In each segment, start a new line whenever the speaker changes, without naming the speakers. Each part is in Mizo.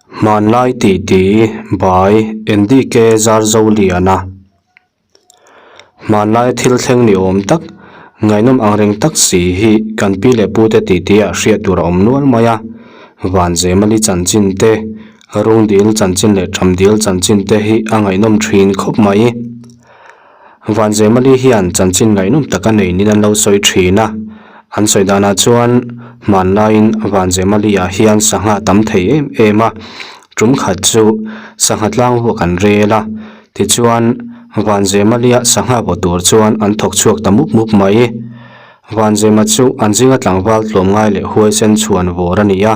Hmanlai titi by NDK Zarzoliana. Hmanlai thil thleng ni awm tak, ngaihnawm ang reng tak si hi kan pi leh pute titi ah hriat tur a awm nual mai a. Vanzemali chanchin te, Rungdil chanchin leh Thamdil chanchin te hi a ngaihnawm thin khawp mai. Vanzemali hian chanchin ngaihnawm tak a nei niin an lo sawi thin a, an sawi danah chuan hmanlaiin Vanzemali-ah hian sangha tam thei em em a, tum khat chu sangha tlang vuak an rel a, tichuan Vanzemali-a sangha vaw tur chuan an thawk chhuak ta mup mup mai. Vanzema chu an zinga tlangval tlawmngai leh huaisen chhuan vawr a ni a,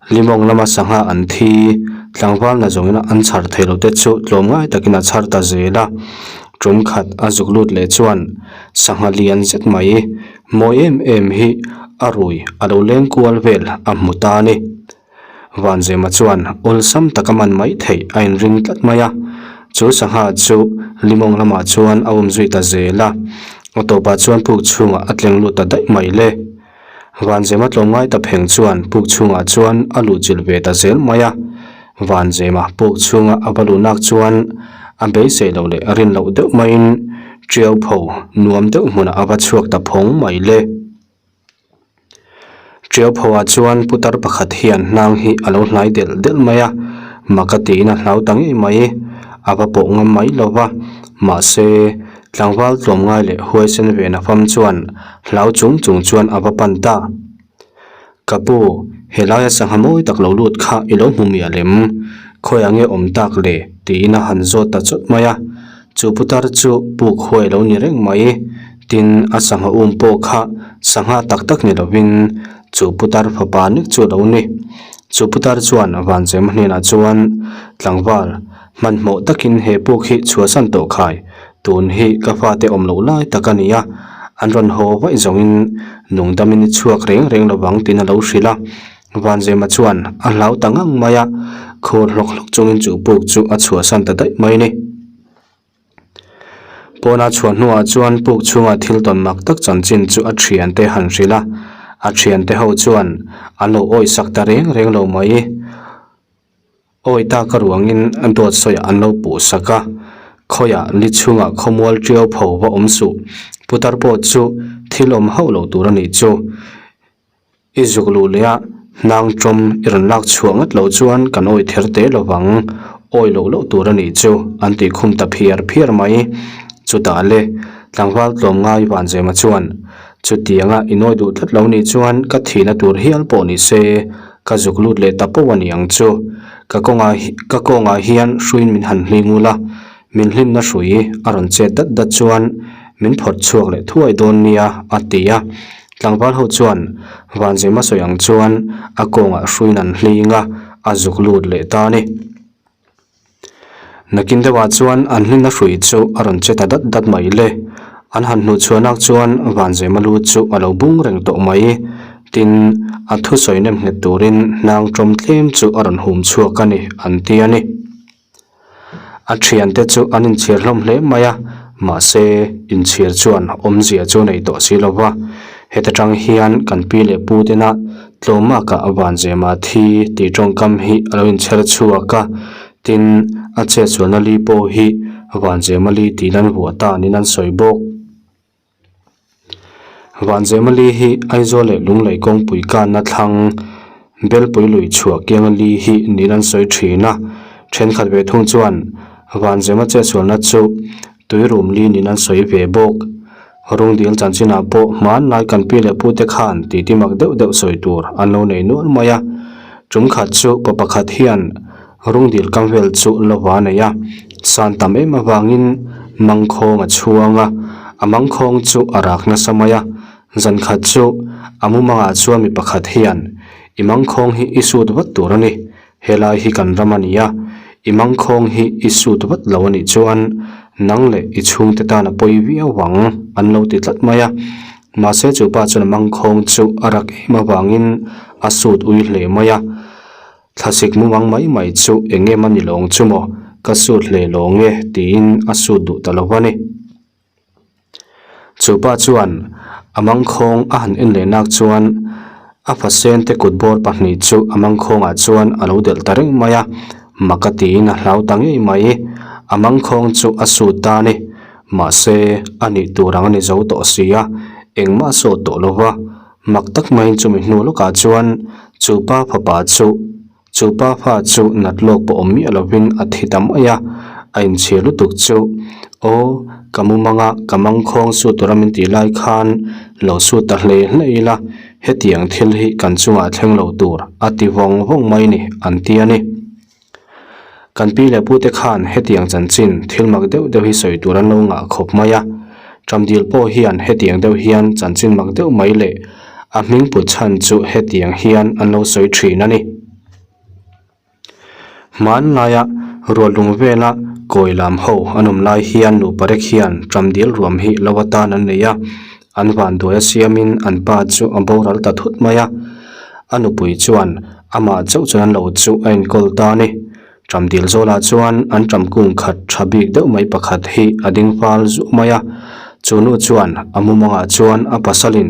limawng lama sangha an thi, tlangval na zawngin an chhar thei lo te chu tlawmngai takin a chhar ta zel a. Tum khat a zuk lut leh chuan sangha lian zet mai, mawi em em hi a rui a lo leng kual vel a hmu ta a ni. Vanzema chuan awlsam taka man mai theih a inring tlat mai a, chu sangha chu limawng lamah chuan a awm zui ta zel a, a tawpah chuan puk chhungah a tleng lut ta daih mai le. Vanzema tlawmngai ta pheng chuan puk chhungah chuan a luh chilh ve ta zel mai a, Vanzema puk chhunga a va luhnak chuan a beisei loh leh a rin loh deuh maiin Tiau pho nuam deuh hmunah a va chhuak ta phawng mai le. Tiauphoah chuan putar pakhat hian hnang hi a lo hnai delh delh mai a, mak a tiin a hlau ta ngei mai. A va pawh ngam mai lo va, mahse tlangval tlawmngai leh huaisen ve na fam chuan hlau chung chung chuan a va pan ta. Ka pu, helaia sangha mawi tak lo lut kha i lo hmu miah lem, khawiah nge awm tak le? tiin a han zawt ta chawt mai a. Chu putar chu puk huai lo ni reng mai. Tin, a sangha um pawh kha sangha tak tak ni lovin chu putar fapa nek chu a lo ni. Chu putar chuan Vanzema hnenah chuan, Tlangval, hmanhmawh takin he puk hi chhuahsan tawh khai, tun hi ka fate awm loh lai tak a ni a, an rawn haw vaih zawngin nungdamin i chhuak reng reng lovang tiin a lo hrilh a. Vanzema chuan a hlau ta ngang mai a, khur hlawk hlawk chungin chu puk chu a chhuahsan ta daih mai a ni. Pawna chhuah hnuah chuan puk chhunga thil tawn mak tak chanchin chu a thiante han hrilh a, a thiante ho chuan an lo awih sak ta reng reng lo mai. Awi ta ka ruangin a dawt sawiah an lo puh sak a, khawiah li chhungah khawmual tiau pho va awm suh, putar pawh chu thil awm hauh lo tur a nih chu. I zuk luh leh a, hnang tawm i rawn lak chhuah ngat loh chuan kan awi ther teh lo vang, awi loh loh tur a nih chu an tih khum ta phiar phiar mai. Chutah le, tlangval tlawmngai Vanzema chuan, Chutianga i nawi duh tlat lo nih chuan ka thihna tur hial pawh ni se, ka zuk lut leh ta poh a ni ang chu. Ka kawngah ka kawngah hian hruiin min han hling ula, min hlimna hrui a rawn chet dat dat chuan min phawrh chhuak leh thuai dawn nia a ti a. Tlangval ho chuan Vanzema sawi ang chuan a kawngah hruiin an hling a, a zuk lut leh ta a ni. Nakin deuhah chuan an hlimna hrui chu a rawn che ta dat dat mai le. An han hnuh chhuahnak chuan Vanzema lu chu a lo bung reng tawh mai. Tin, a thusawi nem nghet turin hnang tawm tlem chu a rawn hum chhuak a ni an ti a ni. A thiante chu an inchhir hlawm hle mai a, mahse inchhir chuan awmzia chu nei tawh si lo va. Heta tang hian kan pi leh pu tena tlawmaka a vanzema thi tih tawngkam hi a lo inchher chhuak a, tin a chetsualna li pawh hi vanzema li tiin an vuah ta niin an sawi bawk. Vanzemali hi Aizawl leh Lunglei kawngpui kanna thlang Belpui lui chhuah kianga li hi niin an sawi thin a, thenkhat ve thung chuan Vanzema chetsualna chu tuirum li niin an sawi ve bawk. Rungdil chanchinah pawh hmanlai kan pi leh pute khan titi mak deuh deuh sawi tur an lo nei nual mai a, tum khat chu pa pakhat hian Rungdil kam vel chu lova a nei a, san tam em avangin mangkhawng a chhuang a, a mangkhawng chu a rak nasa mai a, zan khat chu a mumangah chuan mi pakhat hian i mangkhawng hi i sut vat tur a ni, helai hi kan ram a ni a, i mangkhawng hi i sut vat lo a nih chuan nang leh i chhungte tan a pawi viau ang an lo ti tlat mai a, mahse chu pa chuan a mangkhawng chu a rak em avangin a sut ui hle mai a. Thlasik mumang mai mai chu eng em a ni lawng chu maw? Ka sut hle lawng e tiin a sut duh ta lo a ni. Chu pa chuan a mangkhawng a han en leh nak chuan A fasen te kut bawr pahnih chu a mangkhawngah chuan a lo delh ta reng mai a, mak a tiin a hlau ta ngei mai. A mangkhawng chu a sut ta a ni. Mahse, a nih tur ang a ni zo tawh si a, engmah a sawt tawh lo va. Mak tak maiin chumi hnu lawkah chuan chu pa fapa chu Chu pa fa chu nat lawk pawh awm miah lovin a thi ta mai a, a inchhir lutuk chu, Aw, ka mumanga ka mangkhawng su tura min tih lai khan lo su ta hle hle ila, hetiang thil hi kan chungah thleng lo tur a ti vawng vawng mai ni, an ti a ni. Kan pi leh pute khan hetiang chanchin thil mak deuh deuh hi sawi tur an lo ngah khawp mai a, Ṭamdil pawh hian hetiang deuh hian chanchin mak deuh mai leh A hming put chhan chu hetiang hian an lo sawi thin a ni. Hmanlaia ruahlung vela kawi lam ho an awm lai hian nuparek hian ṭamdil ruam hi lo atan an nei a, an vanduai a siamin an pa chu a boral ta thut mai a. A nupui chuan amah chauh chuan an lo chu a enkawl ta a ni. Ṭamdil zawlah chuan an ṭam kung khat ṭha bik deuh mai pakhat hi a ding fal zuah mai a, chu nu chuan a mumangah chuan a pasalin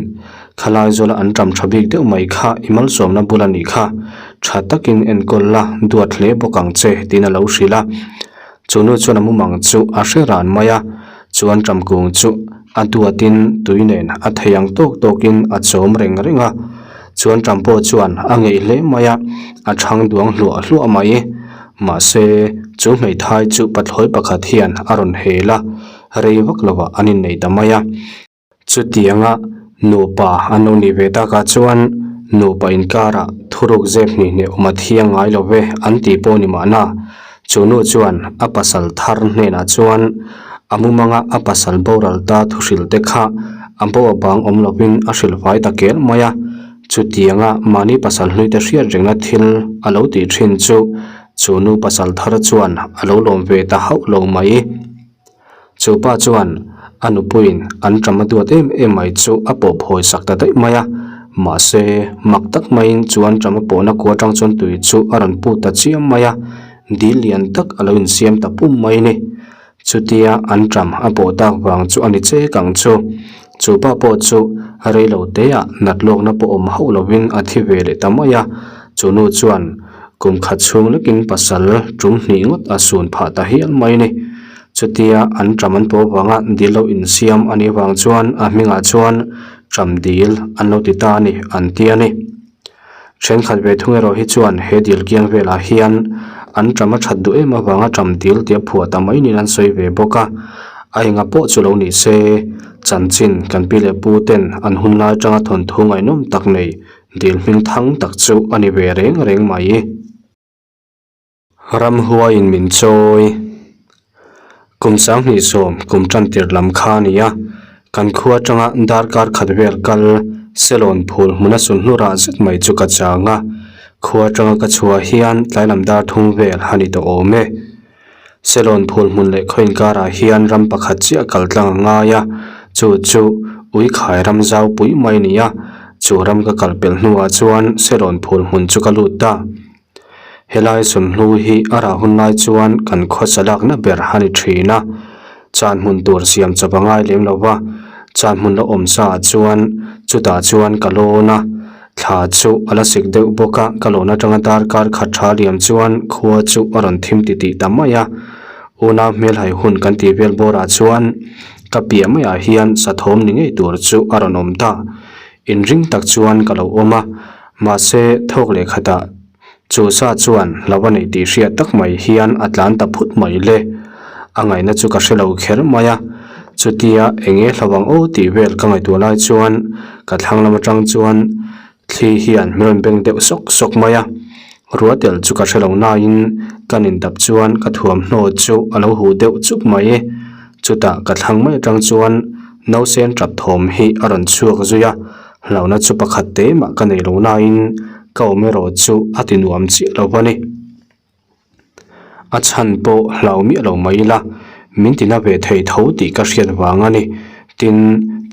khalai zawla an ṭam ṭha bik deuh mai kha i malsawmna bul a nih kha, ṭha takin enkawl la duat hle bawk ang che tiin a lo hrilh a. Chu nu chuan a mumang chu a hre ran mai a, chu an ṭam kung chu a duatin tui nen a thei ang tawk tawkin a chawm reng reng a. Chuan ṭam pawh chuan a ngeih hle mai a, a ṭhang duang hluah hluah mai. Mahse, chu hmeithai chu pathlawi pakhat hian a rawn hel a, rei vak lovah an innei ta mai a. Chutianga nupa an lo nih ve takah chuan nupa inkarah thuruk zep hnih hnih awm a thiang ngai lo ve an tih pawh ni mahna. Chu nu chuan a pasal thar hnenah chuan a mumanga a pasal boral ta thuhrilh te kha a bo a bang awm lovin a hrilh fai ta kel mai a. Chutianga mahni pasal hlui te hriat rengna thil a lo tih thin chu chu nu pasal thar chuan a lo lawm ve ta hauh lo mai. Chu pa chuan a nupuiin an ṭam a duat em em mai chu a pawh phawi sak ta daih mai a, mahse mak tak maiin chu an ṭam a pawhna kua aṭang chuan tui chu a rawn put ta chiam mai a, dil lian tak a lo insiam ta pum mai ni. Chutia an ṭam a pawh tak vang chu a ni chek ang chu. Chu pa pawh chu rei lo teah nat lawkna pawh awm hauh lovin a thi ve leh ta mai a, chu nu chuan kum khat chhung lekin pasal ṭum hnih ngawt a sun phah ta hial mai ni. Chutia an ṭam an pawh vanga dil lo insiam a nih vang chuan a hmingah chuan ṭam dil an lo ti ta a ni an ti a ni. Ṭhenkhat ve thung erawh hi chuan he dil kiang velah hian an ṭam a ṭhat duh em avanga ṭam dil tia phuah ta mai niin an sawi ve bawk a. A enga pawh chu lo ni se, chanchin kan pi leh pu ten an hun lai aṭanga thawnthu ngaihnawm tak nei dil hming thang tak chu a ni ve reng reng mai. Ramhuaiin min chawi. Kum sanghnih sawm kum tan tir lam kha a ni a, kan khua atanga darkar khat vel kal Selawn phul hmuna sulhnu rah zet mai chu ka chang a, khua atanga ka chhuah hian tlailam dar thum vel a ni tawh awm e. Selawn phul hmun leh khaw inkarah hian ram pakhat chiah kal tlang a ngai a, chu chu Uikhai ram zau pui mai a ni a, chu ram ka kal pelh hnuah chuan Selawn phul hmun chu ka lut ta. Helai sunhlu hi a rah hun lai chuan kan khawsa lakna ber a ni thin a, chan hmun tur siam chawp a ngai lem lo va, chan hmun lo awm sa ah chuan chutah chuan ka lawn a, thla chu a la sik deuh bawk a, ka lawn atanga darkar khat tha liam chuan khua chu a rawn thim titih ta mai a, unau hmelhai hun kan tih vel bawrah chuan ka piah maiah hian sathawm ni ngei tur chu a rawn awm ta, inring tak chuan ka lo awm a. Mahse, thawk leh khatah chu sa chuan lo a neih tih hriat tak mai hian a tlan ta phut mai le. A ngaihna chu ka hre lo kher mai a, chutia eng nge hlo ang aw tih vel ka ngaihtuah lai chuan ka thlang lam atang chuan thli hian min rawn beng deuh sawk sawk mai a. Ruah tel chu ka hre lo nain ka nin dap chuan ka thuamhnaw chu a lo huh deuh chuk mai. Chutah ka thlang mai atang chuan nausen tap thawm hi a rawn chhuak zui a. Hlauhna chu pakhat te mah ka nei lo nain ka awm erawh chu a ti nuam chiah lo a ni. A chhan pawh hlau miah lo mai ila min tina ve thei tho tih ka hriat vang a ni. Tin,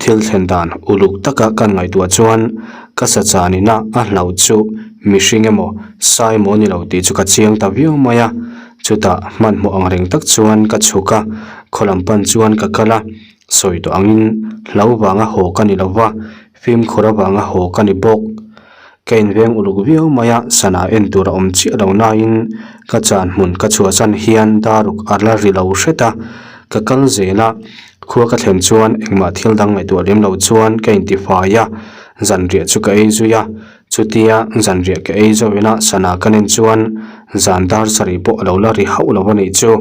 thil thlen dan uluk taka kan ngaihtuah chuan ka sachanina a hlauh chu mihring emaw sai emaw a ni lo tih chu ka chiang ta viau mai a. Chutah hmanhmawh ang reng tak chuan ka chhuk a, khaw lam pan chuan ka kal a. Sawi tawh angin hlo vanga haw ka ni lo va, fimkhur avanga haw ka ni bawk. Ka inveng uluk viau mai a, sana en tur a awm chiah lo nain ka chan hmun ka chhuahsan hian daruk a la ri lo hret a, ka kal zel a, khua ka thlen chuan engmah thil dang ngaihtuah lem lo chuan ka intifai a, zanriah chu ka ei zui a, chutia zanriah ka ei zo ila sana ka nen chuan zan dar sarih pawh a lo la ri hauh lo a nih chu.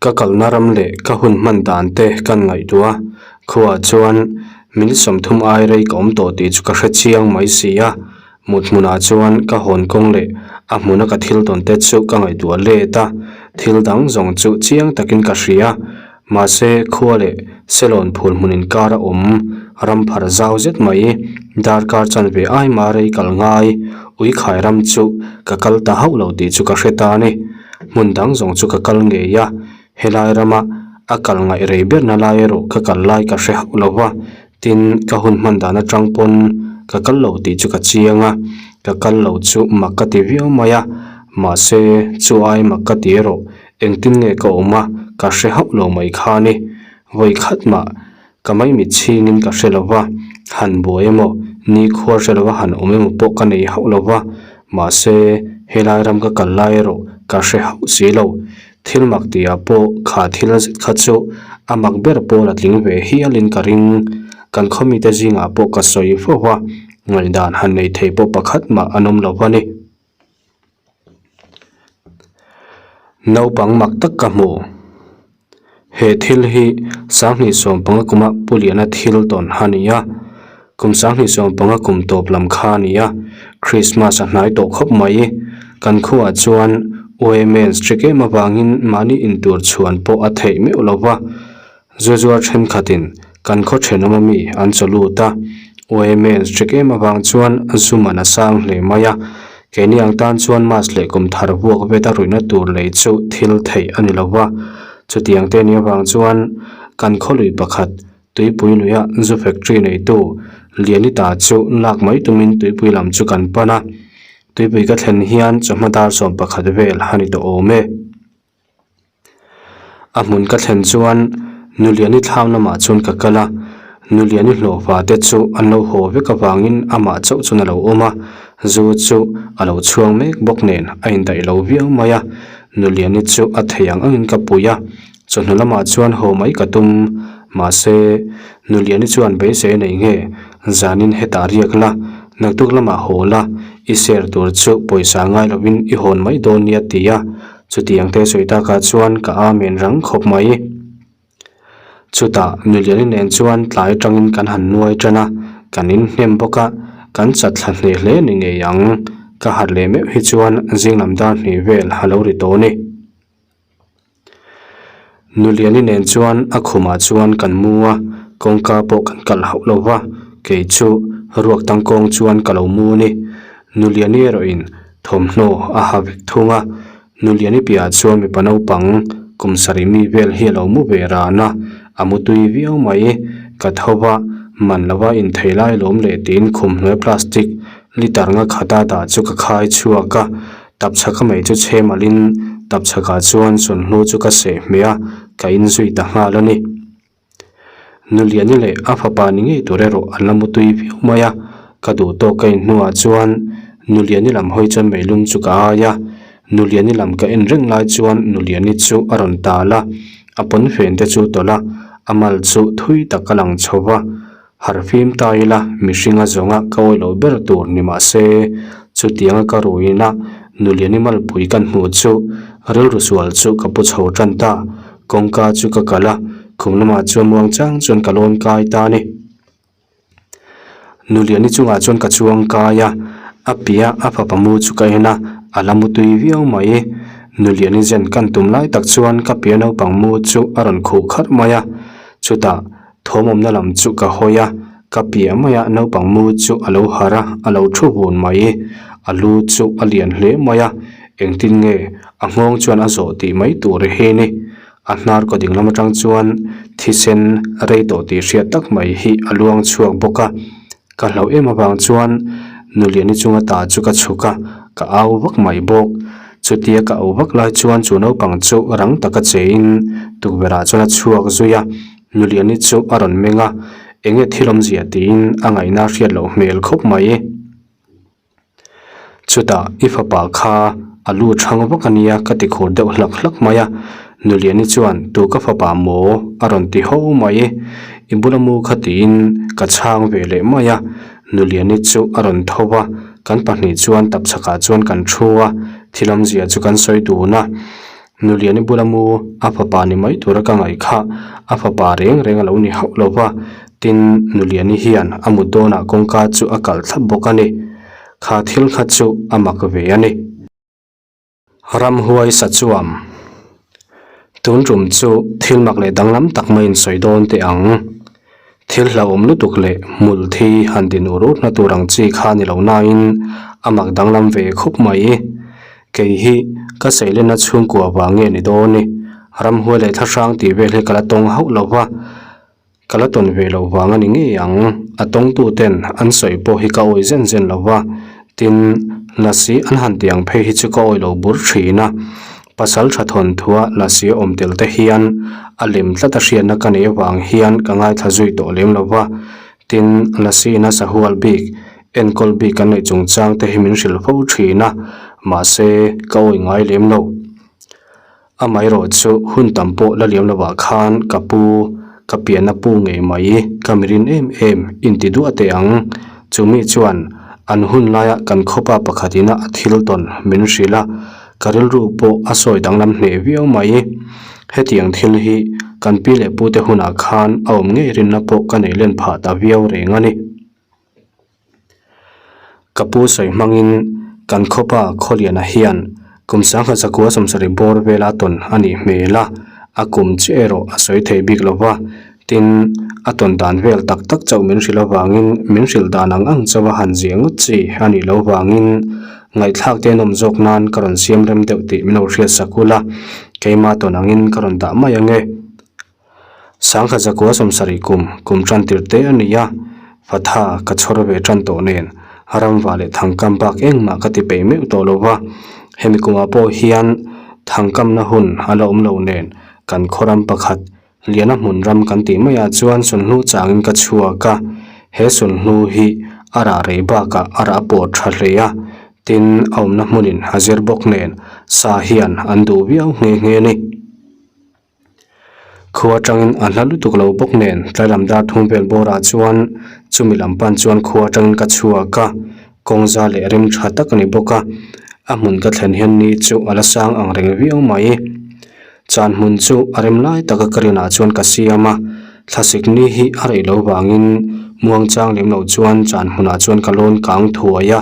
Ka kalna ram leh ka hun hman dan te kan ngaihtuah a, khuaah chuan min 30 ai rei ka awm tawh tih chu ka hre chiang mai si a, mut hmunah chuan ka hawn kawng leh a hmuna ka thil tawn te chu ka ngaihtuah let a, thil dang zawng chu chiang takin ka hria. Mahse, khua leh Selawn phul hmun inkar a awm ram phar zau zet mai, darkar chanve ai mah rei kal ngai, Uikhai ram chu ka kal ta hauh lo tih chu ka hre ta a ni. Hmun dang zawng chu ka kal ngei a, helai rama a kal ngaih rei berna lai erawh ka kal lai ka hre hauh lo va, tin ka hun hman dan atang pawn ka kal lo tih chu ka chiang a, ka kal lo chu mak ka ti viau mai a, mahse chu ai mak ka ti erawh engtin nge ka awm a ka hre hauh lo mai kha ni, vawi khat mah Ka maimit chhingin ka hre lo va, han buai emaw, nikhua hre lova han awm emaw pawh ka nei hauh lo va, mahse helai ram ka kal lai erawh ka hre hauh si lo. Thil mak tihah pawh kha thil zet kha chu a mak ber pawl a tling ve hialin ka ring. Kan khawmite zingah pawh ka sawi fo va, ngaihdan han nei thei pawh pakhat mah an awm lo va ni. Naupang mak tak ka hmu. He thil hi 2015 kuma Pu Liana thil tawn a ni a, kum 2015 kum tawp lam kha a ni a, Christmas a hnai tawh khawp mai. Kan khuaah chuan UMN strict em avangin mahni intur chhuan pawh a theih meuh lo va. Zuzuar thenkhatin kan khaw thenawm ami an chaw lut a, UMN strict em avang chuan zu man a sang hle mai a, keini ang tan chuan mask leh kum thar vuak vet a ruihna tur lei chu thil theih a ni lo va, chutiang te ni avang chuan kan khaw lui pakhat tuipui luia zu factory neitu Lianita chu lak mai tumin tuipui lam chu kan pan a, tuipui ka thlen hian chawhma dar 11 vel a ni tawh awm e. A hmun ka thlen chuan Nuliani thlam lamah chuan ka kal a, Nuliani hlawhfa te chu an lo haw vek avangin amah chauh chuan a lo awm a, zu chu a lo chhuang mek bawk nen a indaih lo viau mai a, Nuliani chu a thei ang angin ka pui a, chawhnu lamah chuan haw mai ka tum, mahse Nuliani chuan beisei a nei nge, zanin hetah riak la, naktuk lamah haw la, i share tur chu pawisa ngai lovin i hawn mai dawn nia ti a. Chutiang te sawi takah chuan ka amen rang khawp mai. Chutah Nuliani nen chuan tlai atangin kan han nuai tan a, kan inhnem bawk a, kan chat thla hle hle ni ngei ang. Ka harh leh meuh hi chuan zinglam dar hnih vel a lo ri tawh a ni. Nuliani nen chuan a khumah chuan kan mu a, kawngka pawh kan kalh hauh lo va, kei chu ruak tangkawng chuan ka lo mu a ni. Nuliani erawhin Thawmhnaw a ha vek thung a, Nuliani piahah chuan mipa naupang kum sarih mi vel hi a lo mu ve ran a, a mu tui viau mai. Ka tho va, man lova inthei lai lawm leh tiin khum hnuai plastic litre nga khata dah chu ka khai chhuak a, tapchhaka mei chu chhe malhin tapchhakah chuan sunhlu chu ka seh hmeh a, ka inzui ta nghal a ni. Nuliani leh a fapa ni ngei tur erawh an la mutui viau mai a, ka duh tawk ka in hnuah chuan Nuliani lam hawi chuan meilum chu ka ai a, Nuliani lam ka en reng lai chuan Nuliani chu a rawn tal a, a pawnfen te chu tawlh a, a mal chu thui tak a lang chho va. Harhfim ta ila mihringa zawnga ka awih loh ber tur ni mah se, chutianga ka ruina Nuliani malpui kan hmuh chu rilru sual chu ka pu chho tan ta. Kawngka chu ka kalh a, khum lamah chuan muang chang chuan ka lawn kai ta a ni. Nuliani chungah chuan ka chuang kai a, a piah a fapa mu chu ka en a, a la mutui viau mai. Nuliani zen kan tum lai tak chuan ka piah naupang mu chu a rawn khuh kharh mai a, chutah Thawmawmna lam chu ka hawi a, ka piah maia naupang mu chu a lo harh a, a lo thu vun mai. A lu chu a lian hle mai a, engtin nge a nghawng chuan a zawh tih mai tur hi ni. A hnar kaw ding lam atang chuan thisen rei tawh tih hriat tak mai hi a luang chhuak bawk a. Ka hlauh em avang chuan Nuliani chunga ta chu ka chhuk a, ka au vak mai bawk. Chutia ka au vak lai chuan chu naupang chu rang taka chein tukverhah chuan a chhuak zui a. Nuliani chu a rawn meng a, enge thil awmzia tiin a ngaihna a hriat loh hmel khawp mai. Chutah i fapa kha a lu chhang vak a nia ka ti khur deuh hlak hlak mai a. Nuliani chuan tu ka fapa maw a rawn ti ho mai. I bula mu kha tiin ka chhang ve leh mai a. Nuliani chu a rawn tho va, kan pahnih chuan tapchhakah chuan kan thu a, thil awmzia chu kan sawi dun a. Nuliani bula mu a fapa ni mai tura ka ngaih kha a fapa reng reng a lo ni hauh lo va, tin Nuliani hian a mut dawnah kawngka chu a kalh thlap bawk a ni. Kha thil kha chu a mak ve a ni. Ramhuai Sachuam Tun tum chu thil mak leh danglam tak mai in sawi dawn teh ang. Thil hlauhawm lutuk leh hmul thi han din ur urna tur ang chi kha ni lo nain a mak danglam ve khawp mai. Kei hi ka seilenna chhungkua vang nge ni dawn i? Ramhuai leh thlahrang tih vel hi ka la tawng hauh lo va. Ka la tawn ve loh vang a ni ngei ang, a tawngtuten an sawi pawh hi ka awi zen zen lo va, tin, lasi an han tih ang phei hi chu ka awi lo bur thin a. Pasal tha thawn thua lasi a awm tel te hian a lem tlat a hriatna ka neih avang hian ka ngaithla zui tawh lem lo va, tin, lasi ina sahual bik, enkawl bik kan neih chungchang te hi min hrilh fo thin a, mahse, ka awi ngai lem lo. Amaherawh chu hun tam pawh la liam lovah khan ka pu, ka pianna pu ngei mai, ka mirin em em inti duah teh ang. Chumi chuan an hun laia kan khawpa pakhat ina a thil tawn min hrilh a, ka rilru pawh a sawi danglam hneh viau mai. Hetiang thil hi kan pi leh pute hunah khan a awm ngei rinna pawh ka nei len phah ta viau reng a ni. Ka pu sawi hmangin kan khawpa Khawliana hian kum sangha zakua sawmsarih bawr vela tawn a nih hmel a, a kum chiah erawh a sawi thei bik lo va, tin, a tawn dan vel tak tak chauh min hrilh avangin min hrilh dan ang ang chauha han ziah ngawt chi a nih loh vangin ngaihthlak te an awm zawk nan ka rawn siam rem deuh tih min lo hriat sak ula, keimah tawn angin ka rawn dah mai ang e. Sangha zakua sawmsarih kum, kum tan tir te a ni a, Fatha ka chhawr ve tan tawh nen ramva leh thangkam bak engmah ka ti peih meuh tawh lo va, hemi kumah pawh hian thangkamna hun a la awm lo nen kan khaw ram pakhat Liana hmun ram kan tih maiah chuan sunhlu changin ka chhuak a, he sunhlu hi a rah rei bakah a rah pawh tha hle a, tin a awmna hmunin a zir bawk nen sa hian an duh viau nghe nghe a ni. Khua atangin a hla lutuk lo bawk nen tlailam dar thum vel bawrah chuan chumi lam pan chuan khua atangin ka chhuak a, kawng za leh rem tha tak a ni bawk a, a hmun ka thlen hian ni chu a la sang ang reng viau mai. Chan hmun chu a rem lai taka ka rinah chuan ka siam a, thlasik ni hi a rei lo vangin muangchang lem lo chuan chan hmunah chuan ka lawn kang thuai a,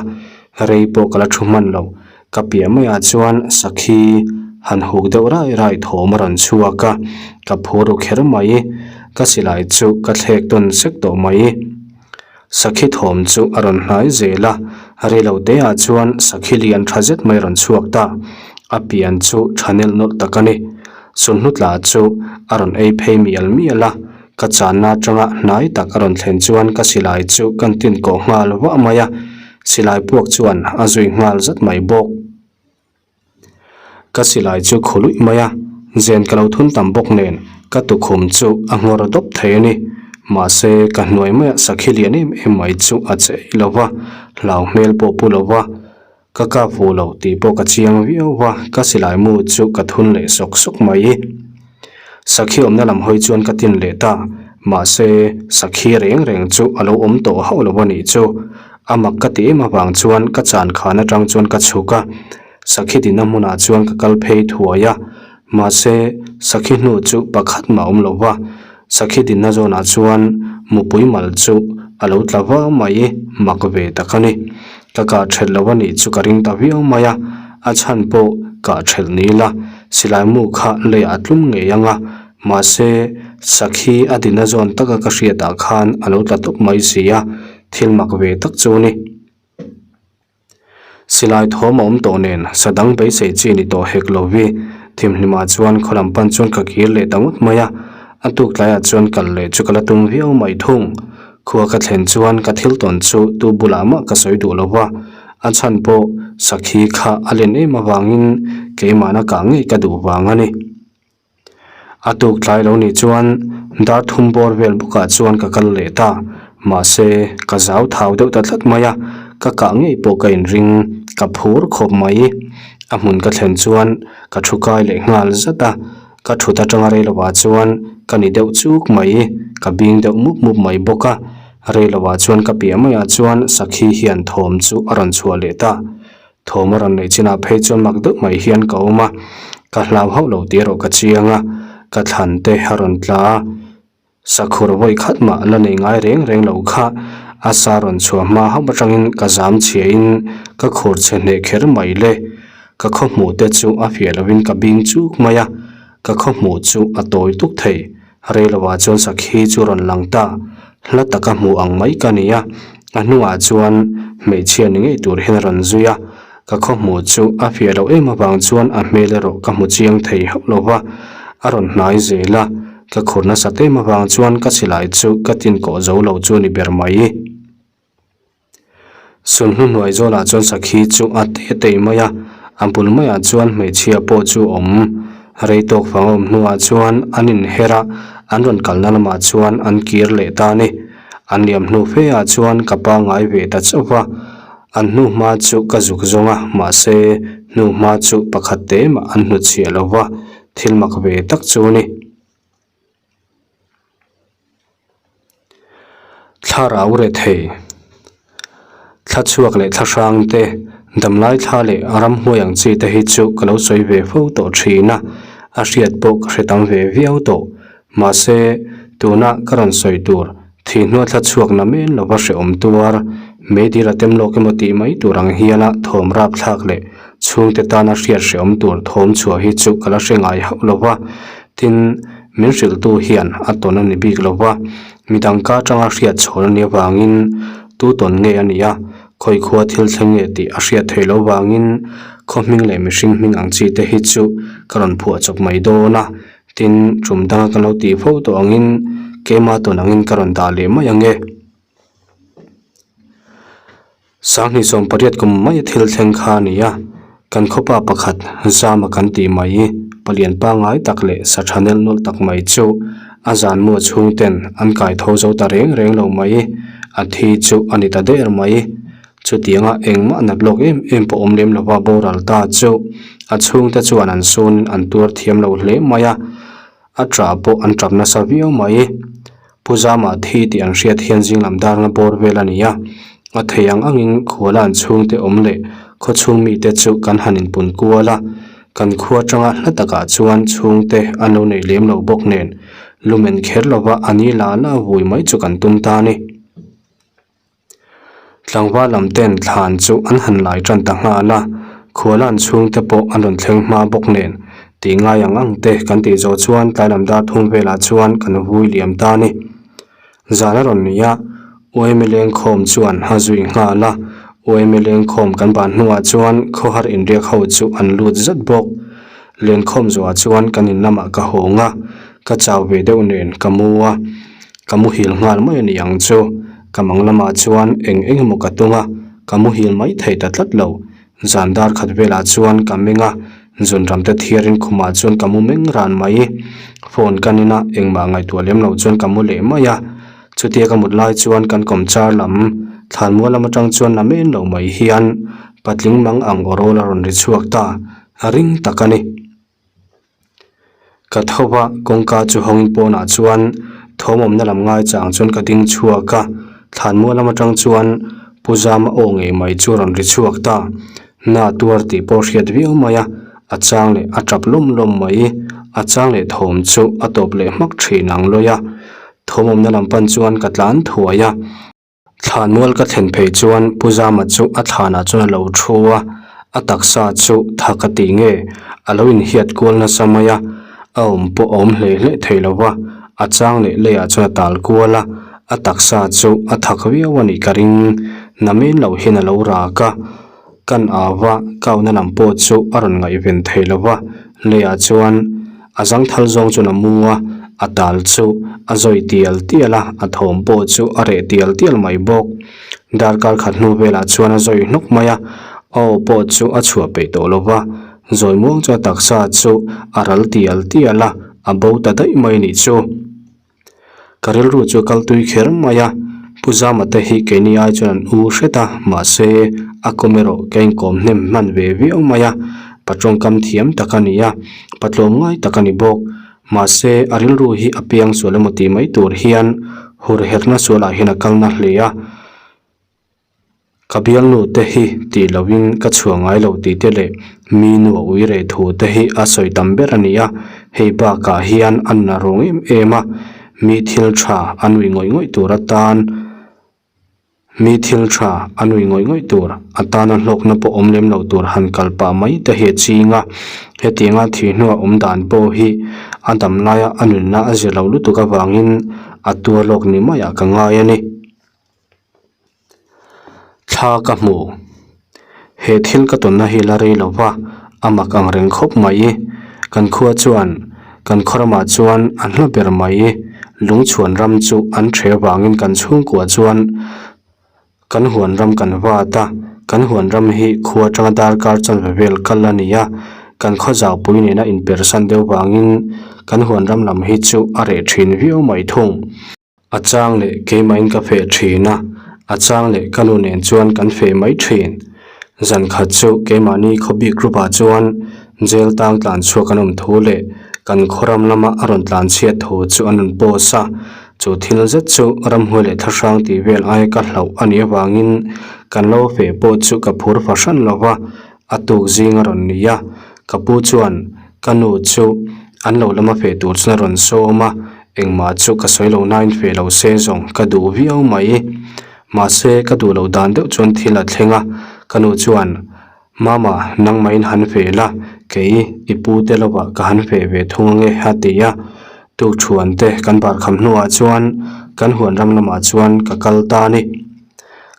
rei pawh ka la thu hman lo. Ka piah maiah chuan sakhi han huk deuh rai rai thawm a rawn chhuak a, ka phur ru kher mai. Ka silai chu ka thlek tawn sek tawh mai. Sakhi thawm chu a rawn hnai zel a, rei lo teah chuan sakhi lian tha zet mai a rawn chhuak ta. A pian chu tha nelh nawlh tak a ni. Sunhlu tla chu a rawn ei phei mial mial a, ka channa atanga hnai tak a rawn thlen chuan ka silai chu kan tin kawh nghal vah mai a. Silai puak chuan a zui nghal zat mai bawk. Ka silai chu khu luih mai a, zen ka lo thun tam bawk nen ka tukhum chu a nghawr dawp thei a ni. Mahse, ka hnuai maiah sakhi lian em em mai chu a che eih lo va, hlau hmel pawh pu lo va, ka kap fu lo tih pawh ka chiang viau va, ka silai mu chu ka thun leh sawk sawk mai. Sakhi awmna lam hawi chuan ka tin leh ta, mahse sakhi reng reng chu a lo awm tawh hauh lo a nih chu. A mak ka ti em avang chuan ka chan khan atang chuan ka chhuk a, sakhi dinna hmunah chuan ka kal phei thuai a, mahse sakhi hnu chu pakhat mah awm lo va, sakhi dinna zawnah chuan mupui mal chu a lo tla va mai, mak ve tak a ni. Ka kah ṭhelh lo a nih chu ka ring ta viau mai a, a chhan pawh kah ṭhelh ni ila silai mu kha leiah a tlum ngei ang a, mahse sakhi a dina zawn taka ka hriatah khan a lo tla tawp mai si a, thil mak ve tak chu a ni. Silai thawm a awm tawh nen sa dang beisei chi ni tawh hek lo vi, thimhlimah chuan khaw lam pan chuan ka kir leh ta ngawt mai a, a tuk tlaiah chuan kal leh chu ka la tum viau mai thung. Khua ka thlen chuan ka thil tawn chu tu bulah mah ka sawi duh lo va, a chhan pawh sakhi kha a len em avangin keimahna kah ngei ka duh vang a ni. A tuk tlai lo nih chuan dar thum bawr vel bawkah chuan ka kal leh ta, mahse ka zau thau deuh ta tlat mai a, ka kah ngei pawh ka inring. Ka phur khawp mai. A hmun ka thlen chuan ka thu kai leh nghal zat a, ka thut atanga reilovah chuan ka ni deuh chuk mai, ka bing deuh mup mup mai bawk a. Reilovah chuan ka piah maiah chuan sakhi hian thawm chu a rawn chhuah leh ta. Thawm a rawn neih chinah phei chuan mak deuh mai hian ka awm a, ka hlau hauh lo tih erawh ka chiang a, ka thlan te a rawn tla a. Sakhur vawi khat mah la nei ngai reng reng lo kha a sa rawn chhuah hma hauh atangin ka zam chhia in ka khur chhe hneh kher mai le. Ka khaw hmuh te chu a fiah lovin ka bing chuk mai a, ka khaw hmuh chu a tawi tuk thei. Rei lovah chuan sakhi chu rawn lang ta, hla taka hmuh ang mai ka ni a, a hnungah chuan hmeichhia ni ngei tur hian a rawn zui a, Ka khaw hmuh chu a fiah loh em avang chuan a hmel erawh ka hmu chiang thei hauh lo va, a rawn hnai zel a, ka khur nasat em avang chuan ka silai chu ka tin kawh zo lo chu ni ber mai. Sunhlu hnuai zawlah chuan sakhi chu a te tei mai a, a bul maiah chuan hmeichhia pawh chu a awm. Rei tawk fang a awm hnuah chuan an inher a, an rawn kalna lamah chuan an kir leh ta a ni. An liam hnu fe ah chuan ka pangngai ve ta chauh va. An hnuhma chu ka zuk zawng a, mahse hnuhma chu pakhat te mah an hnutchhiah lo va, thil mak ve tak chu a ni. Thlarau rethei, thla chhuak leh thla hrang te, damlai thla leh ramhuai ang chi te hi chu ka lo sawi ve fo tawh thin a, a hriat pawh ka hre tam ve viau tawh. Mahse, tuna ka rawn sawi tur Thihnuah thla chhuak na men lova hrehawm tuar, meidil a tem lawk emaw tih mai tur ang hiala thawm rapthlak leh chhungte tana hriat hrehawm tur thawm chhuah hi chu ka la hre ngai hauh lo va. Tin, min hrilhtu hian a tawn a ni bik lo va, midang ka atanga hriat chhawn a nih avangin tu tawn nge a nih a, khawi khua thil thleng nge tih a hriat theih loh vangin khaw hming leh mihring hming ang chi te hi chu ka rawn phuah chawp mai dawn a. Tin, tum danga kan lo tih fo tawh angin keima tawn angin ka rawn dah leh mai ang e. Sanghnih 18 kum mai thil thleng kha a ni a, kan khawpa pakhat Zama kan tih mai palian pangngai tak leh sa tha nelh nawlh tak mai chu a zan mua chhungten an kai tho zo ta reng reng lo mai, a thi chu a ni ta der mai. Chutianga engmah nat lawk em em pawh awm lem lova boral ta chu a chhungte chuan an sun an tuar thiam lo hle mai a, a tah pawh an tap nasa viau mai. Pu Zama thi tih an hriat hian zinglam darna bawr vel a ni a, a thei ang angin khuala an chhungte awm leh khawchhung mite chu kan han inpun kual a, kan khua atanga hla takah chuan chhungte an lo nei lem lo bawk nen lumen kher lova a ni la la vui mai chu kan tum ta a ni. Tlangval lam ten thlan chu an han lai tan ta nghal a, khuala an chhungte pawh an rawn thleng hma bawk nen tih ngai ang ang te kan tih zawh chuan tlai lam dar thum velah chuan kan vui liam ta a ni. Zan a rawn ni a, Uaime lengkhawm chuan a zui nghal a, Uaime lengkhawm kan ban hnuah chuan khawhar inriak ho chu an lut zat bawk. Lenkhawm zawhah chuan kan in lamah ka hawng a, ka chau ve deuh nen ka mu a. Ka muhil nghal mai a ni ang chu. Ka mang lamah chuan eng eng emaw ka tung a, ka muhil mai thei ta tlat lo. Zan dar khat velah chuan ka meng a, zunram te thiarin khumah chuan ka mu meng ran mai. Phone ka nin a, engmah ngaihtuah lem lo chuan ka mu leh mai a. Chutia ka mut lai chuan kan kawmchar lam thlanmual lam atang chuan la men lo mai hian patling mang ang aw rawl a rawn ri chhuak ta, a ring tak a ni. Ka tho va, kawngka chu hawngin pawnah chuan thawm awmna lam ngai chang chuan ka ding chhuak a, thlanmual lam atang chuan Pu Zama aw ngei mai chu a rawn ri chhuak ta. Na tuar tih pawh hriat viau mai a, a chang leh a tap lawm lawm mai, a chang leh thawm chu a tawp leh hmak thin ang lawi a. Thawm awmna lam pan chuan ka tlan thuai a. Thlanmual ka thlen phei chuan Pu Zama chu a thlanah chuan a lo thu a, a taksa chu tha ka tih nge a lo inhiat kual nasa mai a, a awm pawh a awm hlei hlei thei lo va, a chang leh leiah chuan a tal kual a, a taksa chu a thak viau a nih ka ring, namen loh hian a lo rak a, kan au va, kauna lam pawh chu a rawn ngaihven thei lo va, leiah chuan a zangthal zawng chuan a mu a, a tal chu a zawi tial tial a, a thawm pawh chu a reh tial tial mai bawk. Darkar khat hnu velah chuan a zawi hnawk mai a, a aw pawh chu a chhuah peih tawh lo va, zawi muang chuan a taksa chu a ral tial tial a, a bo ta daih mai a nih chu. Ka rilru chu a kal tui kher mai a, Pu Zama te hi keini ai chuan an u hret a, mahse a kawm erawh ka inkawm hnem hman ve viau mai a, pa tawngkam thiam tak a ni a, pa tlawmngai tak a ni bawk. Mahse a rilru hi a piang sual emaw tih mai tur hian hur herna sualah hian a kal na hle a. Ka bialnu te hi tih loin ka chhuah ngai lo tih te leh mi nu a ui reh thu te hi a sawi tam ber a ni a, hei bakah hian a na rawng em em a, mi thil tha a nui ngawih ngawih tur atan mi thil tha a nui ngawih ngawih tur atana hlawkna pawh awm lem lo tur han kal pah mai te hi a ching a, hetianga thih hnua awm dan pawh hi a dam laia a nunna a zir lo lutuk avangin a tuar lawk ni maiah ka ngai a ni. Thla ka hmu. He thil ka tawnna hi la rei lo va, a mak ang reng khawp mai. Kan khua chuan, kan khaw ramah chuan a hla ber mai. Lungchhuan ram chu an ṭhe avangin kan chhungkua chuan kan huan ram kan vat a. Kan huan ram hi khua atanga darkar chanve vel kal a ni a, kan khaw zaupui nena inpersan deuh vangin kan huan ram lam hi chu a reh ṭhin viau mai thung. A chang leh keimahin ka feh thin a, a chang leh ka nu nen chuan kan feh mai thin. Zan khat chu keimahni khawbik group ah chuan jail tang tlan chhuak an awm thu leh kan khaw ram lama a rawn tlan chhiat thu chu an rawn post a, chu thil zet chu ramhuai leh thlahrang tih vel aia ka hlauh a nih avangin kan lo feh pawh chu ka phur fahran lo va, a tuk zing a rawn ni a, ka pu chuan ka nu chu an lo lama feh tur chuan a rawn sawm a, Engmah chu ka sawi lo nain feh lo se zawng ka duh viau mai. Mahse ka duh loh dan deuh chuan thil a thleng a, ka nu chuan, Mama, nangmahin han feh la, kei i pu te lovah ka han feh ve thung ange a ti a. Tukṭhuan te kan bar kham hnuah chuan kan huan ram lamah chuan ka kal ta a ni.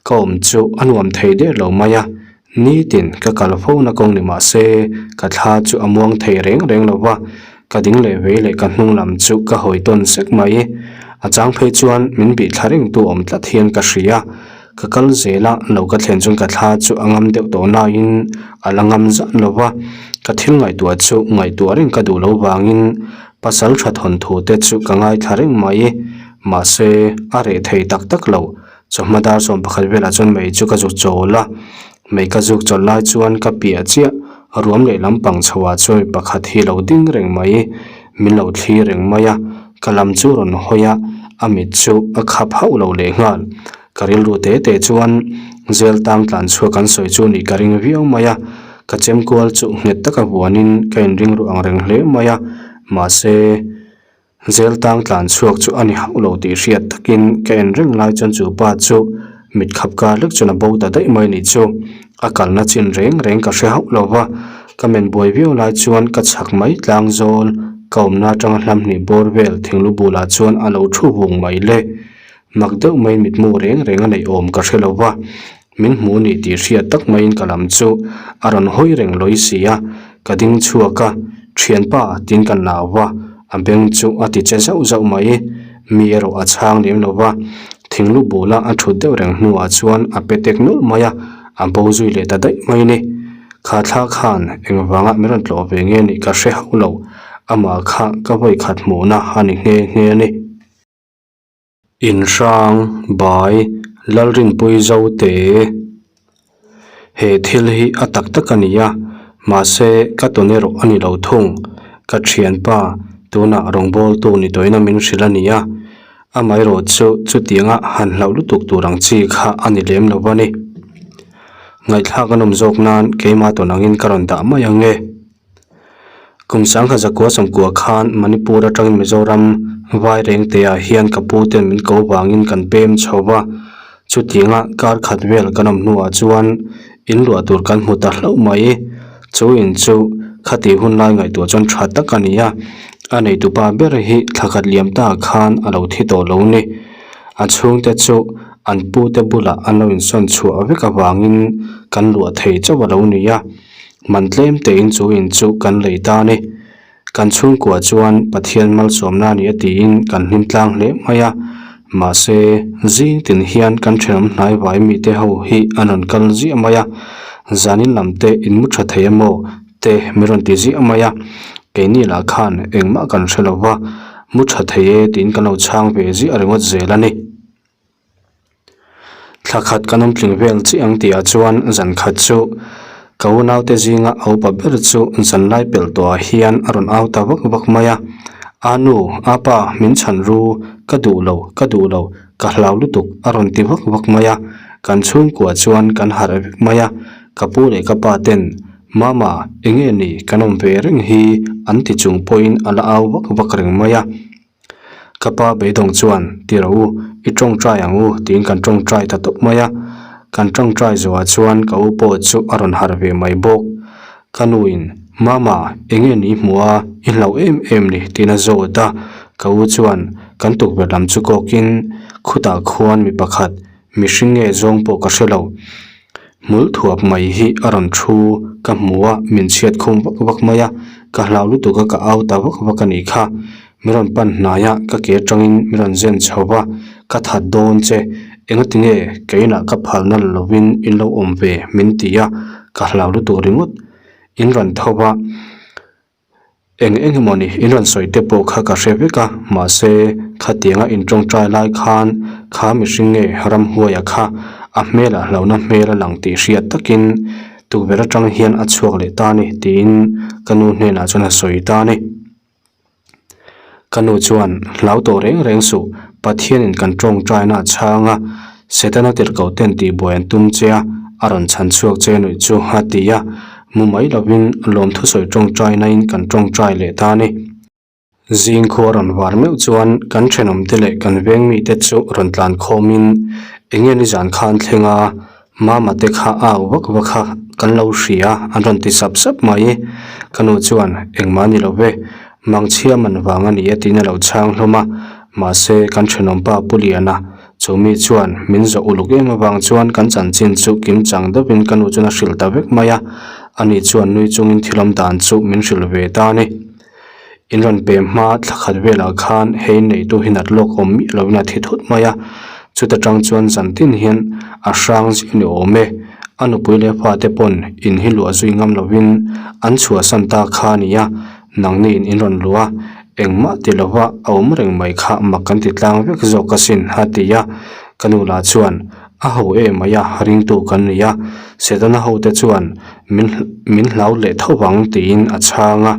Ka awm chu a nuam thei der lo mai a, Nitin ka kal fo na kawng ni mah se, ka thla chu a muang thei reng reng lo va, ka ding leh vei leh ka hnung lam chu ka hawi tawn sek mai. A chang phei chuan min bih thla rengtu awm tlat hian ka hria. Ka kal zel a, lo ka thlen chuan ka thla chu a ngam deuh tawh nain a la ngam zan lo va, ka thil ngaihtuah chu ngaihtuah reng ka duh lo vangin pasal tha thawnthu te chu ka ngaithla reng mai. Mahse, a reh thei tak tak lo. Chawhma dar 11 velah chuan mei chu ka zuk chawl a, mei ka zuk chawlh lai chuan ka piah chiah ruam leh lampang chhoah chuan mi pakhat hi lo ding reng mai, min lo thli reng mai a, ka lam chu rawn hawi a, a mit chu a khap hauh lo leh nghal. Ka rilru te te chuan zel tang tlan chhuak an sawi chu nih ka ring viau mai a, ka chem kual chu nghet taka vuanin ka inring ruh ang reng hle mai a, mahse. Zel tang tlan chhuak chu a ni hauh lo tih hriat takin ka en reng lai chuan chu pa chu mit khap kar lek chuan a bo ta daih mai nih chu. A kalna chin reng reng ka hre hauh lo va, ka men buai viau lai chuan ka chhak mai tlang zawl ka awmna atanga hlam hnih bawr vel thinglu bulah chuan a lo thu vung mai le. Mak deuh maiin mitmu reng reng a neih awm ka hre lo va, Min hmu ni tih hriat tak maiin ka lam chu a rawn hawi reng lawi si a, ka ding chhuak a, Thianpa tiin ka nau va, a beng chu a ti che zauh zauh mai. Mi erawh a chhang lem lo va, thinglu bula a thut deuh reng hnuah chuan a pe tek nawlh mai a, a bo zui leh ta daih mai ni. Kha thla khan engvanga min rawn tlawh ve nge nih ka hre hauh lo, amah kha ka vawikhat hmuhna a ni nghe nghe a ni. Inhrang, Bai, Lalrinpui Zote. He thil hi a tak tak a ni a, mahse ka tawn erawh a ni lo thung. Ka thianpa, tunah rawngbawltu ni tawhin a min hrilh a ni a, amaherawh chu chutianga han hlauh lutuk tur ang chi kha a ni lem lo a ni. Ngaihthlak a nawm zawk nan keimah tawn angin ka rawn dah mai ang e. Kum sangha zakua sawmkua khan Manipur atangin Mizoram vai rengteah hian ka pu ten min ko vangin kan pem chho va, chutianga kar khat vel kan awm hnuah chuan in luah tur kan hmu ta hlauh mai. Chu in chu khati hun lai ngaihtuah chuan tha tak a ni a, a neitupa ber hi thla khat liam ta khan a lo thi tawh lo ni. A chhungte chu an pute bulah an lo insawn chhuah vek avangin kan luah thei chauh a lo ni a. Man tlem tein chu in chu kan lei ta a ni. Kan chhungkua chuan Pathian malsawmna a ni a tiin kan hlim tlang hle mai a. Mahse, zing tin hian kan thenawm hnai vai mite ho hi an rawn kal ziah mai a. Zanin lam te in mu tha thei emaw te min rawn ti ziah mai a. Keini lah khan engmah kan hre lo va, mu tha thei e tiin kan lo chhang ve ziah ringawt zel a ni. Thla khat kan awm tling vel chiah ang tihah chuan zan khat chu ka unaute zinga a upa ber chu zanlai pelh tawhah hian a rawn au ta vak vak mai a, A nu, a pa, min chhan ru, ka duh lo, ka duh lo, ka hlau lutuk a rawn ti vak vak mai a, kan chhungkua chuan kan harh vek mai a, ka pu leh ka pa ten Mama, enge ni kan awm ve reng hi an ti chung pawhin a la au vak vak reng mai a. Ka pa beidawng chuan, Ti rawh u, i tawngtai ang u tiin kan tawngtai ta tawp mai a. Kan tawngtai zawhah chuan ka u pawh chu a rawn harh ve mai bawk. Ka nuin, Mama, enge ni hmuh a, i hlauh em em ni tiin a zawt a. Ka u chuan kan tukverh lam chu kawkin, Khutah khuan mi pakhat, mihring nge zawng pawh ka hre lo. Hmul thuap mai hi a rawn thu ka hmu a, min chhiat khum vak vak mai a, ka hlau lutuk a ka au ta vak vak a nih kha. Mi rawn pan hnai a, ka ke atangin mi rawn zen chho va, ka that dawn che, engati nge keinah ka phalna la lovin in lo awm ve min ti a, ka hlau lutuk ringawt. In rawn tho va. Eng eng emaw ni in rawn sawi te pawh kha ka hre vek a, mahse khatianga in tawngtai lai khan kha mihring nge ramhuaia kha a hmelah hlauhna hmel a lang tih hriat takin tukverh atang hian a chhuak leh ta a ni tiin ka nu hnenah chuan a sawi ta a ni. Ka nu chuan hlau tawh reng reng suh, Pathianin kan tawngtaina a chhang a, Setana tirhkoh ten tihbuai an tum che a, a rawn chhan chhuak che nuih chu a ti a. Mu mai lovin lawmthusawi tawngtainain kan tawngtai leh ta a ni. Zing khua rawn var meuh chuan kan thenawmte leh kan veng mite chu rawn tlan khawmin enge nizan khan thleng a, Mama te kha au vak vak a kan lo hria an rawn ti sap sap mai. Ka nu chuan engmah ni lo ve, mangchhia man vang a ni e tiin a lo chhang hlawm a, mahse kan thenawmpa Pu Liana Chu mi chuan min zawh uluk em avang chuan kan chanchin chu kim chang deuhin ka nu chuan a hrilh ta vek mai a, ani chuan nui chungin thil awm dan chu min hrilh ve ta a ni. In rawn pem hma thla khat velah khan hei neitu hi nat lawk awm miah lovin a thi thut mai a, chuta tang chuan zan tin hian a hrang zia ni awm e. A nupui leh fate pawn in hi luah zui ngam lovin an chhuahsan ta kha a ni a, Nangni in in rawn luh a, engmah ti lova a awm reng mai kha mak kan ti tlang vek zawk asin a ti a, ka nu lah chuan a ho em mai a, ringtu kan ni a, Setana hote chuan min min hlau leh tho vang tiin a chhang a.